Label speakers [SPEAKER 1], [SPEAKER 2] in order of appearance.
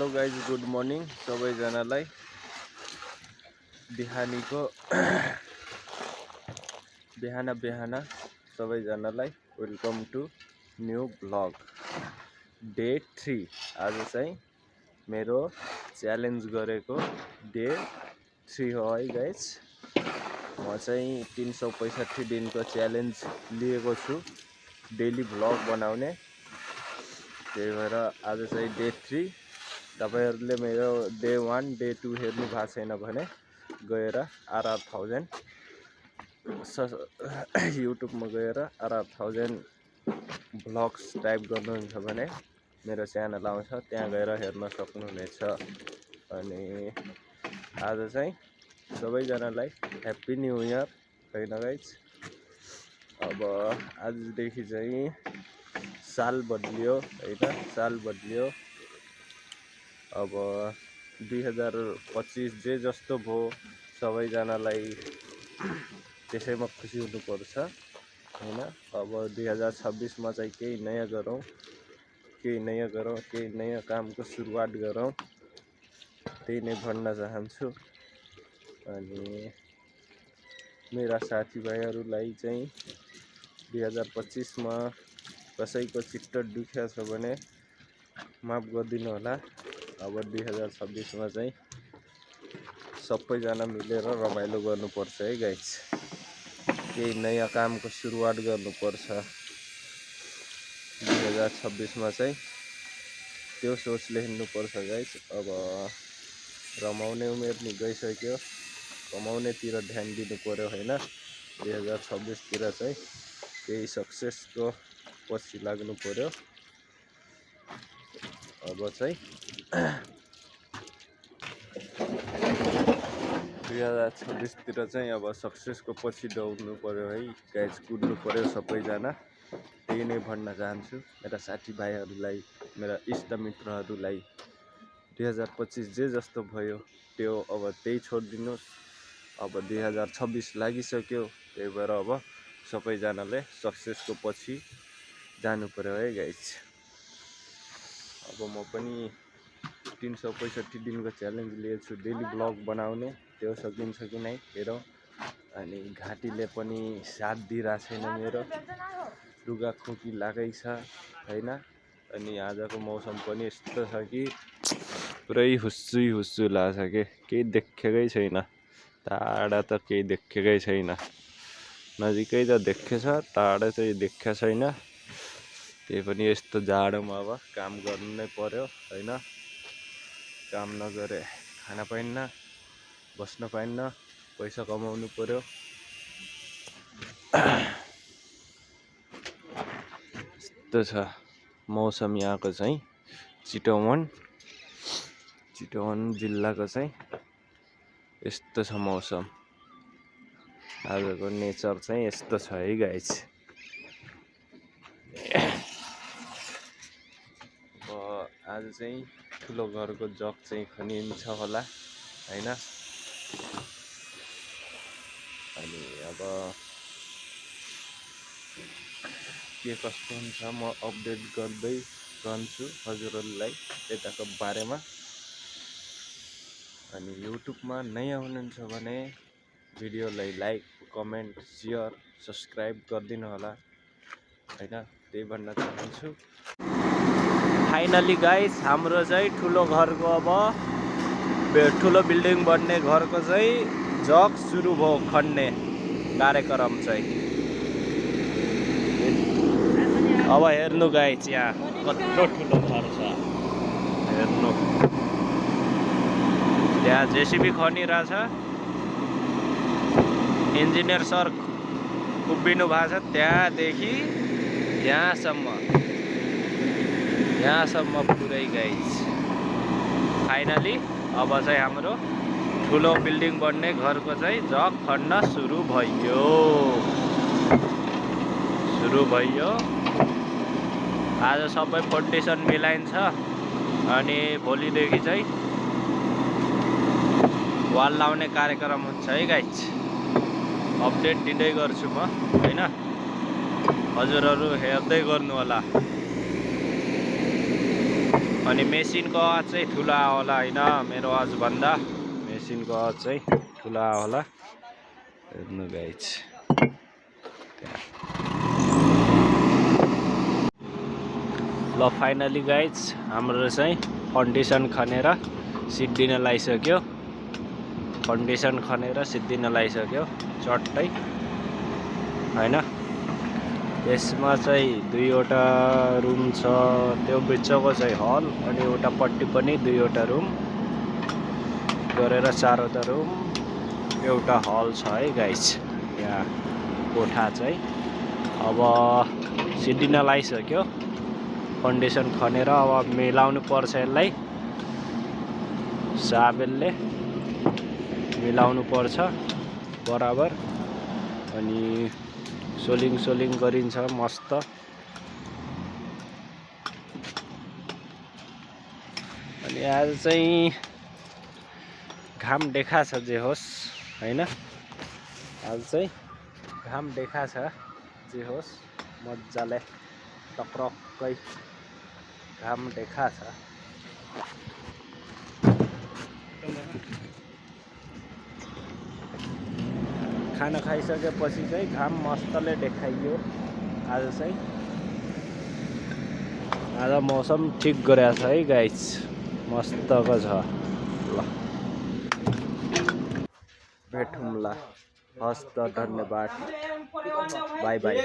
[SPEAKER 1] Hello guys, good morning सबैजनालाई। बिहानीको बिहान सबैजनालाई welcome to new vlog day 3। आज चाहिँ मेरो च्यालेन्ज गरेको डे 3 हो है गाइज। म चाहिँ 365 दिनको च्यालेन्ज लिएको छु डेली ब्लग बनाउने। त्यही भएर आज चाहिँ डे 3। तपाईहरुले मेरो डे 1 डे 2 हेर्नु भएको छैन भने गएर RR1000 युट्युबमा गएर RR1000 ब्लग्स टाइप गर्नुहुन्छ भने मेरो च्यानल आउँछ, त्यहाँ गएर हेर्न सक्नुहुनेछ। अनि आज चाहिँ सबैजनालाई ह्याप्पी न्यू इयर हैन गाइज। अब आजदेखि चाहिँ साल बदलियो हैन, साल बदलियो। अब 2025 जे जस्तो भयो सबैजनालाई त्यसैमा खुसी हुनुपर्छ हैन। अब 2026 मा चाहिँ केही नयाँ गरौँ, केही नयाँ कामको सुरुवात गरौँ, त्यही नै भन्न चाहन्छु। अनि मेरा साथीभाइहरूलाई चाहिँ 2025 मा कसैको चित्त दुख्या छ भने माफ गरिदिनु होला। अब 2026 मा चाहिँ सबैजना मिलेर रमाइलो गर्नुपर्छ है गाइज। केही नयाँ कामको सुरुवात गर्नुपर्छ 2026 मा चाहिँ, त्यो सोचले हिँड्नुपर्छ गाइज। अब रमाउने उमेर नि गइसक्यो, कमाउनेतिर ध्यान दिनु पर्यो हैन। 2026 तिर चाहिँ केही सक्सेसको पछि लाग्नु पर्यो। अब चाहिँ 2026 तिर चाहिँ अब सक्सेसको पछि दौड्नु पर्यो है गाइज, कुद्नु पर्यो सबैजना। त्यही नै भन्न चाहन्छु मेरा साथीभाइहरूलाई, मेरा इष्टमित्रहरूलाई। 2025 जे जस्तो भयो त्यो अब त्यही छोडिदिनुहोस्। अब 2026 लागिसक्यो, त्यही भएर अब सबैजनाले सक्सेसको पछि जानु पर्यो है गाइज। अब म पनि 365 दिनको च्यालेन्ज लिएछु डेली ब्लग बनाउने, त्यो सकिन्छ कि नै हेरौँ। अनि घाँटीले पनि साथ दिइरहेको छैन मेरो, रुगा खोकी लागै छ हैन। अनि आजको मौसम पनि यस्तो छ कि पुरै हुस्सु लाग्छ के, केही देखेकै छैन। टाढा त केही देखेकै छैन, नजिकै त देखेछ, टाढा चाहिँ देखेको छैन। त्यही पनि यस्तो जाडोमा अब काम गर्नु नै पर्यो हैन। काम नगरे खान पाइन्न, बस्न पाइन्न, पैसा कमाउनु पर्यो। यस्तो छ मौसम यहाँको चाहिँ। चितवन जिल्लाको चाहिँ यस्तो छ मौसम। आजको नेचर चाहिँ यस्तो छ है गाइज। आज चाहिँ ठुलो घरको जग चाहिँ खनिन्छ होला हैन। अनि अब के कस्तो हुन्छ म अपडेट गर्दै रहन्छु हजुरहरूलाई यताको बारेमा। अनि युट्युबमा नयाँ हुनुहुन्छ भने भिडियोलाई लाइक, कमेन्ट, सेयर, सब्सक्राइब गरिदिनु होला हैन, त्यही भन्न चाहन्छु। फाइनली गाइस, हाम्रो चाहिँ ठुलो घरको अब ठुलो बिल्डिङ बन्ने घरको चाहिँ जग सुरु भयो खन्ने कार्यक्रम चाहिँ। अब हेर्नु गाइस, यहाँ कत्रो ठुलो घर छ हेर्नु। त्यहाँ जेसीबी खनिरहेछ, इन्जिनियर सर उभिनु भएको छ त्यहाँदेखि यहाँसम्म पुरै गाइस। फाइनली अब चाहिँ हाम्रो ठुलो बिल्डिङ बन्ने घरको चाहिँ जग खन्न सुरु भयो। आज सबै फाउन्डेसन मिलाइन्छ अनि भोलिदेखि चाहिँ वाल लाउने कार्यक्रम हुन्छ है गाइस। अपडेट दिँदै गर्छु म हैन, हजुरहरू हेर्दै गर्नु होला। अनि मेसिनको आवाज चाहिँ ठुलो होला होइन, मेरो आवाजभन्दा मेसिनको आवाज चाहिँ ठुलो होला। हेर्नु गाइज, ल फाइनली गाइज हाम्रो चाहिँ फाउन्डेसन खनेर सिद्धिन लगाइसक्यो। फाउन्डेसन खनेर सिद्धिन लगाइसक्यो चट्टै होइन। यसमा चाहिँ 2वटा रुम छ, त्यो बिचको चाहिँ हल अनि एउटापट्टि पनि 2वटा रुम गरेर 4वटा रुम, एउटा हल छ है गाइस। यहाँ कोठा चाहिँ अब सिद्धिन लगाइसक्यो। फाउन्डेसन खनेर अब मिलाउनु पर्छ, यसलाई साबेलले मिलाउनु पर्छ बराबर। अनि सोलिङ गरिन्छ मस्त। अनि आज चाहिँ घाम देखा छ जे होस् होइन, आज चाहिँ घाम देखा छ जे होस्, मजाले टक्रक्कै घाम देखा छ। खाना खाइसकेपछि चाहिँ घाम मस्तले देखाइयो। आज चाहिँ आज मौसम ठिक गरेको छ है गाइस, मस्तको छ। ल भेटौँला, हस्त, धन्यवाद, बाई बाई।